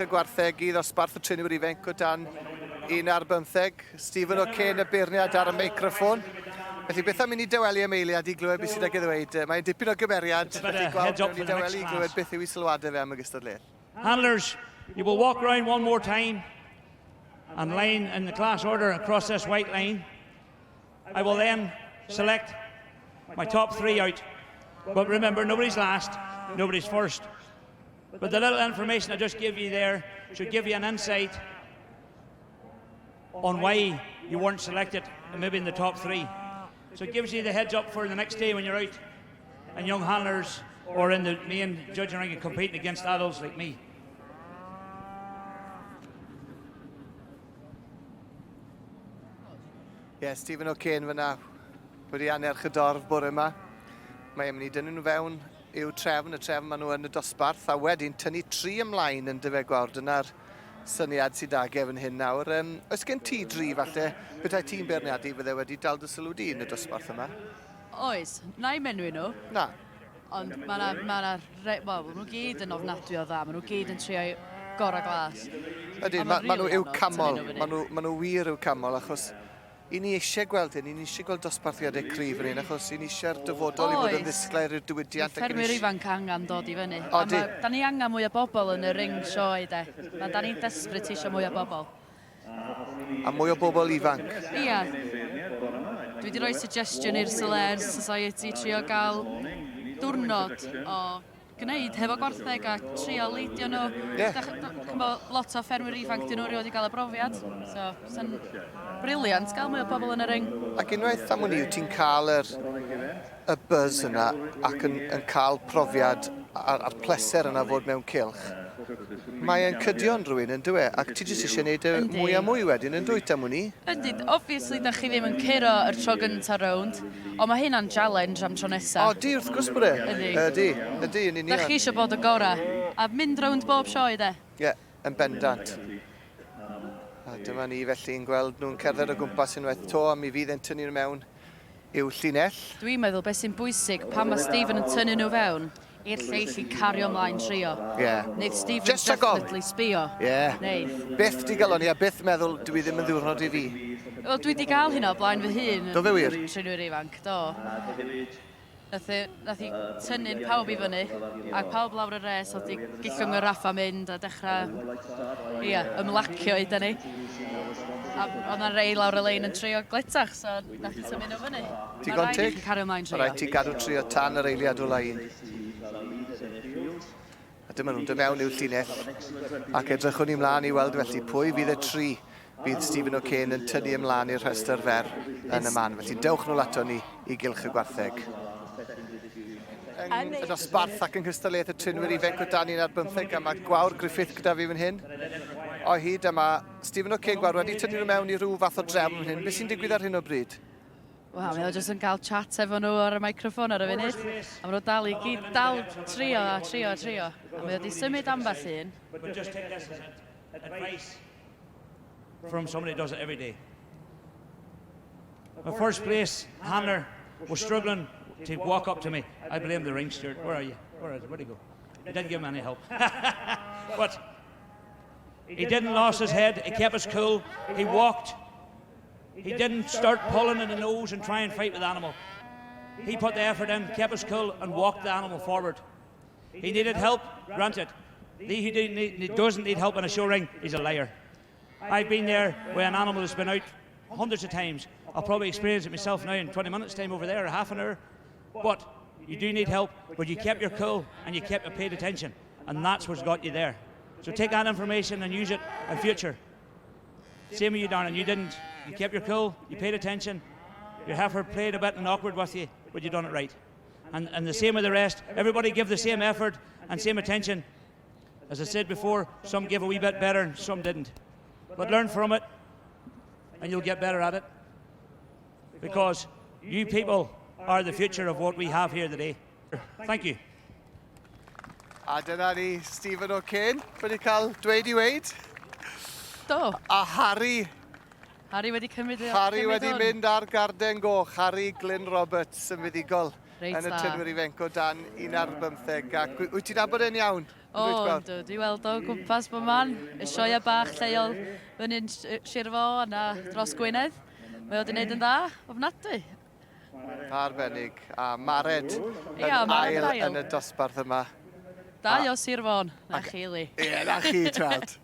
Y gwartheg i ddosbarth y trinwyr ifainc o dan un ar bymtheg. Stephen O'Kane, y beirniad ar y meicroffon. Felly beth am i ni dawelu am eiliad i glywed beth sydd ag i ddweud. Mae'n dipyn o gymeriad, felly gweld mewn i dawelu i glywed beth yw ei sylwadau fe am y gystadleuaeth. Handlers, you will walk round one more time and line in the class order across this white line. I will then select my top three out. But remember, nobody's last, nobody's first. But the little information I just gave you there should give you an insight on why you weren't selected and maybe in the top three. So it gives you the heads up for the next day when you're out and young handlers or in the main judging ring and competing against adults like me. Ie, yeah, Stephen O'Kane fyna wedi anerch y dorf bore yma. Mae e'n mynd i dynnu nhw fewn i'w trefn, y trefn maen nhw yn y dosbarth, a wedyn tynnu tri ymlaen yn dyfe Gwawr. Dyna'r syniad sydd ag e fan hyn nawr. Um, oes gen ti dri falle, petai ti'n beirniadu fydde wedi dal dy sylw di yn y dosbarth yma? Oes, na i menwi nhw. Na. Ond mae yna, ma na, wel, maen nhw gyd yn ofnadwy o dda, maen nhw gyd yn trio gorau glas. Ydyn, maen ma nhw i'w camol, maen nhw, ma nhw wir i'w camol, achos i ni eisiau gweld hyn, i ni eisiau gweld dosbarthiadau cryf yn hyn, achos i ni eisiau'r dyfodol i fod yn ddisglair i'r diwydiant. Mae ffermwyr ifanc angen dod i fyny. Odi. A ma, da ni angen mwy o bobl yn y ring sioe, de. Ma, da ni'n desperate eisiau mwy o bobl. A mwy o bobl ifanc. Ia. Dwi wedi rhoi suggestion i'r Solaire Society trio gael diwrnod o gwneud hefo gwartheg a trio leidio nhw. Ie. Dach, ch'mo, lot o ffermwyr ifanc dyn nhw rioed wedi cael y brofiad. So, sa'n briliant gael mwy o bobl yn y ring. Ac unwaith am wn i, wyt ti'n cael yr, y buzz yna ac yn, yn cael profiad a'r, a'r pleser yna fod mewn cylch, mae e'n cydio yn rhywun yn dyw e? Ac ti jyst eisiau gwneud y mwy a mwy wedyn yn dwyt am wn i? Yndi, obviously da chi ddim yn curo yr tro gynta rownd, ond mae hynna'n challenge am tro nesa. Odi, wrth gwrs bod e. Yndi. Ydy, ydy, yn union. Da chi eisiau bod y gorau, a mynd rownd bob sioe de. Ie, yn bendant. A dyma ni felly yn gweld nhw'n cerdded o gwmpas unwaith to, a mi fydd e'n tynnu nhw mewn i'w llinell. Dwi'n meddwl beth sy'n bwysig pan mae Stephen yn tynnu nhw fewn, i'r lleill i cario mlaen trio. Ie. Neith Stephen Just rhag ofn. definitely sbio. Ie. Neith. Byth di galonni a byth meddwl dwi ddim yn ddiwrnod i fi. Wel dwi di gael hynna o blaen fy hun. Do fe wir? Trinwyr ifanc, do. Nath e, nath i tynnu'n pawb i fyny, a pawb lawr y res oedd di gillwng y raff a mynd a dechrau, ia, ymlacio i ni. A oedd na rei lawr y lein yn trio gletach, so nath i symud nhw fyny. Digon teg. Cario mlaen trio. Mae rhaid ti gadw trio tan yr eiliad ola un. A dyma nhw'n dod mewn i'w llinell. Ac edrychwn ni mlaen i weld felly pwy fydd y tri bydd Stephen O'Kane yn tynnu ymlaen i'r rhestr fer yn y man. Felly dewch nôl ato ni i gylch y gwartheg. Yn y dosbarth ac yng nghystadleuaeth y trinwyr ifanc o dan un ar bymtheg a mae Gwawr Griffith gyda fi fan hyn. O hyd a mae Stephen O'Kane Gwawr wedi tynnu nhw mewn i rhyw fath o drefn fan hyn. Beth sy'n digwydd ar hyn o bryd? Wel, mae o jyst yn cael chat efo nhw ar y microffon ar y funud. A maen nhw dal i gyd, dal trio a trio a trio. A mae o wedi symud ambell un. But just take this as advice from somebody who does it every day. My first place handler was struggling to walk up to me. I blame the ring steward. Where are you? Where is it? Where'd he go? He didn't give him any help. but he didn't lose his head. He kept his cool. He walked. He didn't start pulling in the nose and try and fight with the animal. He put the effort in, kept his cool, and walked the animal forward. He needed help, granted. He who need, doesn't need help in a show ring, he's a liar. I've been there where an animal has been out hundreds of times. I'll probably experience it myself now in 20 minutes' time over there, or half an hour. But you do need help, but you kept your cool and you kept paid attention. And that's what's got you there. So take that information and use it in future. Same with you, Darren. You didn't. You kept your cool. You paid attention. Your heifer played a bit and awkward with you, but you done it right. And, and the same with the rest. Everybody give the same effort and same attention. As I said before, some give a wee bit better and some didn't. But learn from it and you'll get better at it. Because you people are the future of what we have here today. Thank you. A dyna ni, Stephen O'Kane, wedi cael dweud i weid. Do. A Harry. Harry wedi cymryd Harry cymryd wedi mynd ar garden goch. Harry Glyn Roberts yn fuddugol Reit yn y tynwyr ifanc o dan un ar bymtheg. Ac wyt ti'n nabod e'n iawn? O, yndw, dwi weld o gwmpas bob man. Y sioea bach lleol fyny'n Sir Fôn a dros Gwynedd. Mae o wedi gwneud yn dda, ofnadwy. Arbennig. A Mared yn Ia, Mared ail ail. yn y dosbarth yma. Dau o Sir Fôn. Na chi, Lee. Ie, na chi, tweld.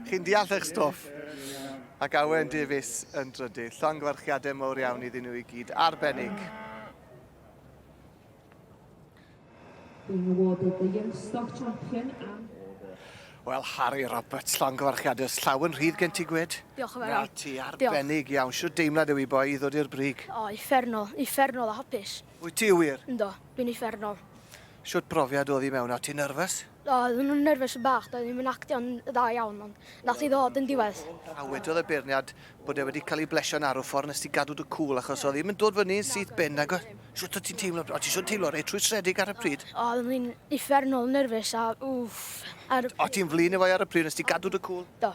Chi'n deall eich stwff. Ac Awen Davies yn drydydd. Llongyfarchiadau mawr iawn iddyn nhw i gyd. Arbennig. Being awarded the Young Stock Champion and Wel, Harry Roberts, llongyfarchiadau. Os llaw yn rhydd gen ti gwed? Diolch yn fawr Na iawn. ti, arbennig iawn. Shwt deimlad yw i boi i ddod i'r brig? O, uffernol, uffernol a hapus. Wyt ti wir? Ynddo, dwi'n uffernol. Shwt brofiad oedd i mewn? O, ti'n nerfus? O, oedden nhw'n nerfus yn bach, doedd ddim yn actio'n dda iawn, ond nath i ddod yn diwedd. A wedodd y beirniad bod e wedi cael ei blesio'n arw ffordd nes ti gadw dy cwl achos oedd ddim yn dod fyny yn syth bin nag oedd? Shwt o ti'n teimlo? O, ti siwr teimlo reit rhwystredig ar y pryd? O, oedden ni'n uffernol nerfus a wff. Ar... O, ti'n flin efo i ar y pryd nes ti gadw dy cwl? Do.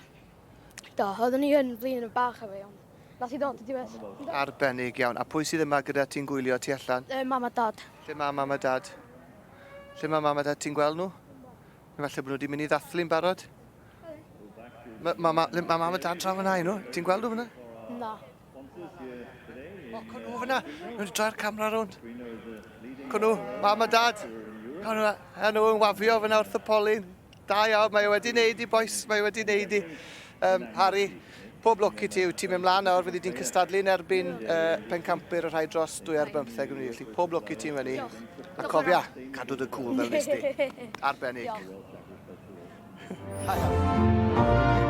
Do, oedden ni yn flin yn bach efo i, ond nath i ddod yn diwedd. Arbennig iawn. A pwy sydd yma gyda ti'n gwylio tu allan? E, mam a dad. Lle mae mam a dad? Lle mae mam a dad ti'n gweld nhw? Neu falle bod nhw wedi mynd i ddathlu'n barod? Mae ma, ma, ma mam a dad draw fyna, nhw. Ti'n gweld nhw fyna? Na. O, con nhw fyna. Nhw wedi troi'r camera rownd. Con nhw, mam a dad. Con nhw, a nhw yn wafio fyna wrth y polyn. Da iawn, mae e wedi wneud i, bois, mae e wedi wneud i. Harry, pob lwc i ti, wyt ti'n mynd mlaen nawr, fyddi di'n cystadlu yn erbyn pencampwyr y rhai dros 2 ar bymtheg yn Felly pob lwc i ti fyny. A cofia, cadw dy cwl fel nes di. Arbennig. Diolch. Da iawn.